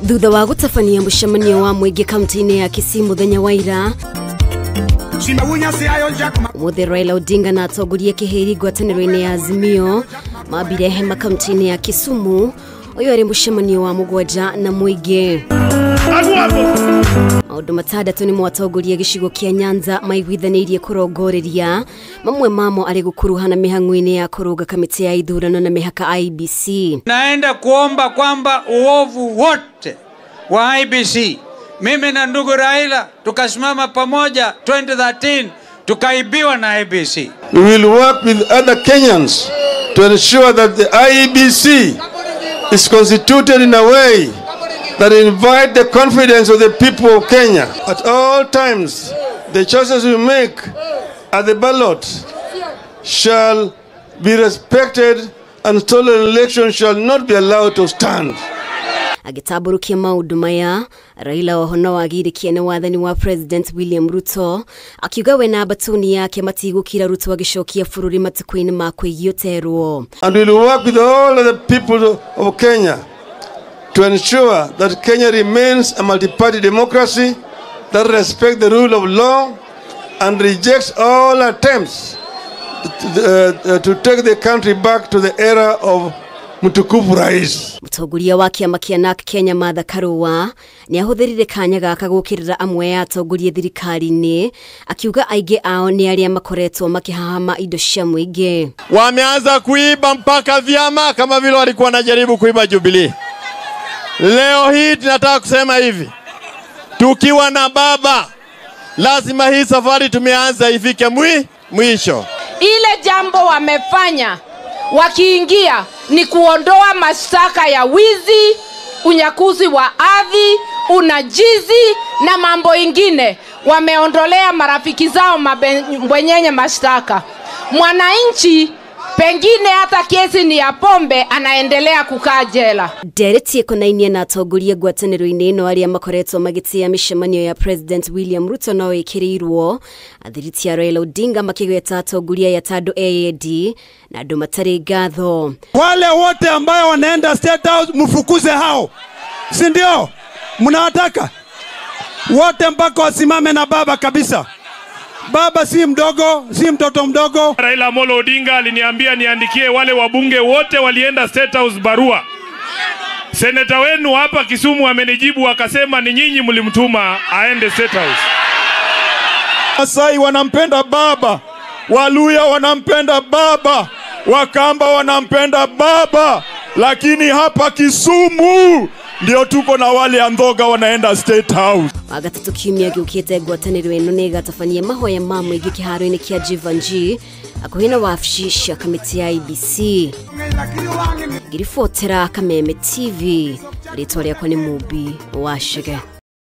Thutha wa gũtabania mũcemanio wa mũingĩ kaunti-inĩ ya Kisii mũthenya wa ira, ũmũthĩ Raila Odinga na atongoria kĩhĩri ngwatanĩro-inĩ ya Azimio mambire hema kaunti-inĩ ya Kisumu. Ũyũ arĩ mũcemanio wa mũgwanja na mũingĩ. Maũndũ matandatũ nĩmo atongoria gĩcigo kĩa Nyanza maiguithanĩirie kũrongoreria, mamwe mamo arĩ gũkuruhana mĩhang'o-inĩ ya kũrũnga kamĩtĩ ya ithurano na mĩhaka IEBC. Naenda kuomba kwamba uovu wote wa IEBC, mimi na ndugu Raila tukasimama pamoja 2013 tukaibiwa na IEBC. We will work with other Kenyans to ensure that the IEBC is constituted in a way that invite the confidence of the people of Kenya. At all times, the choices we make at the ballot shall be respected and stolen elections shall not be allowed to stand. Agĩtambũrũkia maũndũ maya, Raila oho no agirikie nĩ wathani wa President William Ruto, akiuga we na mbatuni yake matigũkira Ruto agĩcokia bũrũri matukũ-inĩ ma kwĩgioterwo. And we will work with all of the people of Kenya to ensure that Kenya remains a multi-party democracy that respects the rule of law and rejects all attempts to take the country back to the era of Mtukufu Rais. Mũtongoria wa kĩama kĩa NARC Kenya Martha Karua nĩ ahũthĩrire kanya gaka gũkĩrĩra amwe ya atongoria thirikari-inĩ, akiuga aingĩ ao nĩ arĩa makoretwo makĩhahama indo cia mũingĩ. Wameanza kuiba mpaka vyama kama vile walikuwa wanajaribu kuiba Jubilee. Leo hii tunataka kusema hivi, tukiwa na baba lazima hii safari tumeanza ifike mwisho. Ile jambo wamefanya wakiingia ni kuondoa mashtaka ya wizi, unyakuzi wa ardhi, unajizi na mambo ingine. Wameondolea marafiki zao mabwenyenye mashtaka. Mwananchi pengine hata kesi ni ya pombe anaendelea kukaa jela. Ndereti ĩkonainie na atongoria ngwatanĩro-inĩ ĩno arĩa makoretwo magĩtĩa mĩcemanio ya President William Ruto no ĩkĩrĩirwo. Athiriti a Raila Odinga makĩgweta atongoria ya tandũ AAD na andũ matarĩ ngatho. Wale wote ambao wanaenda State House mfukuze hao, si ndio? Mnawataka wote mpaka wasimame na baba kabisa. Baba si mdogo, si mtoto mdogo. Raila Amolo Odinga aliniambia niandikie wale wabunge wote walienda State House barua. Seneta wenu hapa Kisumu amenijibu akasema ni nyinyi mlimtuma aende State House. Masai wanampenda baba, Waluya wanampenda baba, Wakamba wanampenda baba, lakini hapa Kisumu ndio tuko na wale andhoga wanaenda State House. Wagatatu kiumia gĩũkĩte ngwatanĩro ĩno nĩ ĩgatabania mahoya ma mũingĩ kĩharo-inĩ kĩa Jeevanjee hakuhĩ na wabici cia kamĩtĩ ya IEBC. Ngĩribotera Kameme TV, rĩtwa rĩakwa nĩ Mumbi wa Chege.